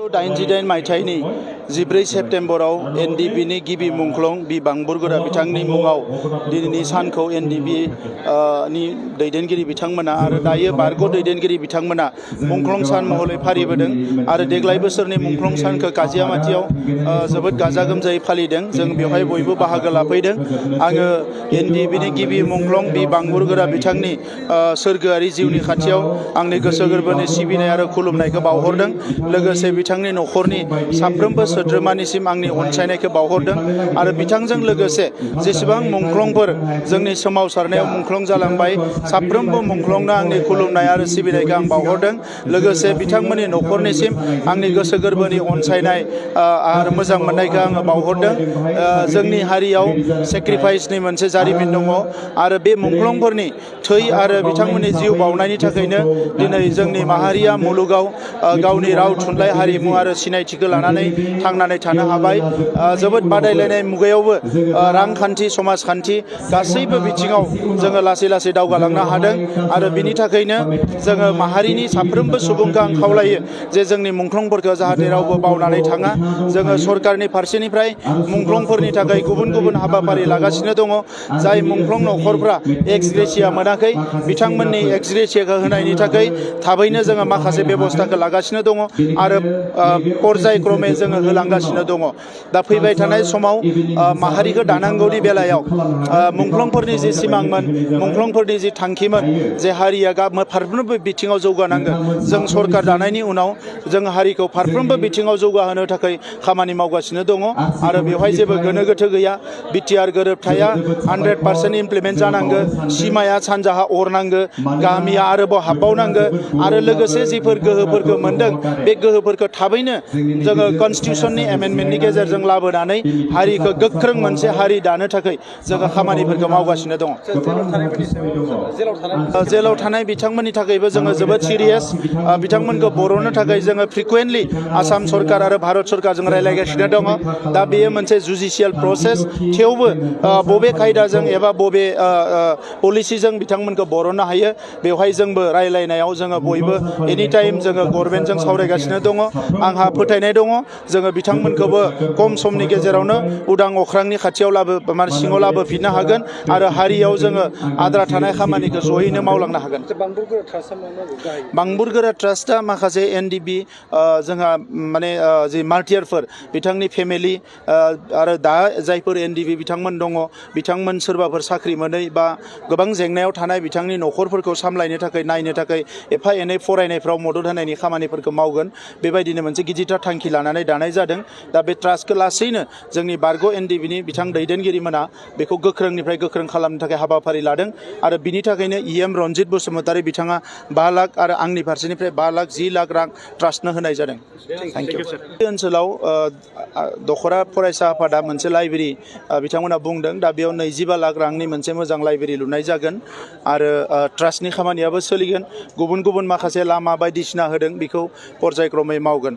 1988 मायथाइनि 14 सेप्तेम्बराव एनडिबिनि गिबि मुंख्लं बि बांबुरगोरा बिथांनि मुङाव दिनैनि सानखौ एनडिबि नि दैदेनगिरि बिथांमोना आरो दायो बारग' दैदेनगिरि बिथांमोना मुंख्लं सान महरै फालिबोदों आरो देग्लाय बोसोरनि मुंख्लं सानखौ काजियामाटियाव जोबोद गाजा गोमजायै फालिदों। जों बेवहाय बयबो बाहागो लाफैदों। आङो एनडिबिनि गिबि मुंख्लं बि बांबुरगोरा बिथांनि सोरगोआरि जिउनि खाथियाव आंनि गोसो गोरबोनि सिबिनाय आरो खुलुमनायखौ बावहरदों। लोगोसे बिथांनि नखरनि साफ्रोमबो सोद्रोमानिसिम आंनि अनसायनायखौ बावहरदों आरो बिथांजों लोगोसे जेसेबां मुंख्लंफोर जोंनि सोमावसारनायाव मुंख्लं जालांबाय साफ्रोमबो मुंख्लंनो आंनि खुलुमनाय आरो सिबिनायखौ आं बावहरदों। लोगोसे बिथांमोननि नखरनिसिम आंनि गोसो गोरबोनि अनसायनाय आरो मोजां मोननायखौ आङो बावहरदों। जोंनि हारियाव सेक्रिफाइसनि मोनसे जारिमिन दङ आरो बे मुंख्लंफोरनि थै आरो बिथांमोननि जिउ बावनायनि थाखायनो दिनै जोंनि माहारिया मुलुगाव गावनि राव थुनलाइ हारिमु आरो सिनायथिखौ लानानै थांनानै थानो हाबाय। जोबोद बादायलायनाय मुगायावबो रांखान्थि समाजखान्थि गासैबो बिथिङाव जोङो लासै लासै दावगालांनो हादों आरो बिनि थाखायनो जोङो माहारिनि साफ्रोमबो सुबुंखौ आं खावलायो जे जोंनि मुंख्लंफोरखौ जाहाथे रावबो बावनानै थाङा। जोङो सरकारनि फारसेनिफ्राय मुंख्लंफोरनि थाखाय गुबुन गुबुन हाबाफारि लागासिनो दङ। जाय मुंख्लं नखरफ्रा एक्स ग्रेसिया मोनाखै बिथांमोननि एक्स ग्रेसियाखौ होनायनि थाखाय थाबैनो जोङो माखासे बेबस्थाखौ लागासिनो दङ आरो पर्यायक्रमे जोङो होलांगासिनो दङ। दा फैबाय थानाय समाव माहारिखौ दानांगौनि बेलायाव मुंख्लंफोरनि जि सिमांमोन मुंख्लंफोरनि जि थांखिमोन जे हारिया फारफ्रोमबो बिथिङाव जौगानांगोन। जों सरकार दानायनि उनाव जों हारिखौ फारफ्रोमबो बिथिङाव जौगाहोनो थाखाय खामानि मावगासिनो दङ आरो बेवहाय जेबो गोनो गोथो गैया। बिटिआर गोरोबथाया 100% इमप्लिमेन्ट जानांगो। सिमाया सानजाहा अरनांगो। गामिया आरोबाव हाबबावनांगो आरो लोगोसे जिफोर गोहोफोरखौ मोनदों बे गोहोफोरखौ थाबैनो जोङो कनस्टिटिउसननि एमेन्डमेन्टनि गेजेरजों लाबोनानै हारिखौ गोख्रों मोनसे हारि दानो थाखाय जोङो खामानिफोरखौ मावगासिनो दङ। जेलाव थानाय बिथांमोननि थाखायबो जोङो जोबोद सिरियास। बिथांमोनखौ बर'नो थाखाय जोङो फ्रिकुवेन्टलि आसाम सरकार आरो भारत सरकारजों रायलायगासिनो दङ। दा बेयो मोनसे जुडिसियेल प्रसेस। थेवबो बबे खायदाजों एबा बबे पलिसिजों बिथांमोनखौ बर'नो हायो बेवहाय जोंबो रायलायनायाव जोङो बयबो एनि टाइम जोङो गभर्नमेन्टजों सावरायगासिनो दङ। आंहा फोथायनाय दङ जोङो बिथांमोनखौबो खम समनि गेजेरावनो उदां अख्रांनि खाथियाव सिङाव लाबोफिननो हागोन आरो हारियाव जोङो आद्रा थानाय खामानिखौ जयैनो मावलांनो हागोन। बांबुरगोरा ट्रास्टआ माखासे एनडिबि जोंहा माने जि मार्टियारफोर बिथांनि फेमिलि आरो दा जायफोर एनडिबि बिथांमोन दङ बिथांमोन सोरबाफोर साख्रि मोनै बा गोबां जेंनायाव थानाय बिथांनि नखरफोरखौ सामलायनो थाखाय नायनो थाखाय एफा एनै फरायनायफ्राव मदद होनायनि खामानिफोरखौ मावगोन। बेबायदिनो मोनसे गिदिरथार थांखि लानानै दानाय जादों। दा बे ट्रास्टखौ लासैनो जोंनि बारग' एनडिबिनि बिथां दैदेनगिरिमोना बेखौ गोख्रोंनिफ्राय गोख्रों खालामनो थाखाय हाबाफारि लादों आरो बिनि थाखायनो इएम रनजित बसुमतारी बिथाङा 5 लाख आरो आंनि फारसेनिफ्राय 5 लाख 10 लाख रां ट्रास्टनो होनाय जादों। Thank you. बे ओनसोलाव दखरा फरायसा आफादा मोनसे लाइब्रेरि बिथांमोना बुंदों। दा बेयाव 25 लाख रांनि मोनसे मोजां लाइब्रेरि लुनाय जागोन आरो ट्रास्टनि खामानियाबो सोलिगोन। गुबुन गुबुन माखासे लामा बायदिसिना होदों बेखौ पर्यायक्रमै मावगोन।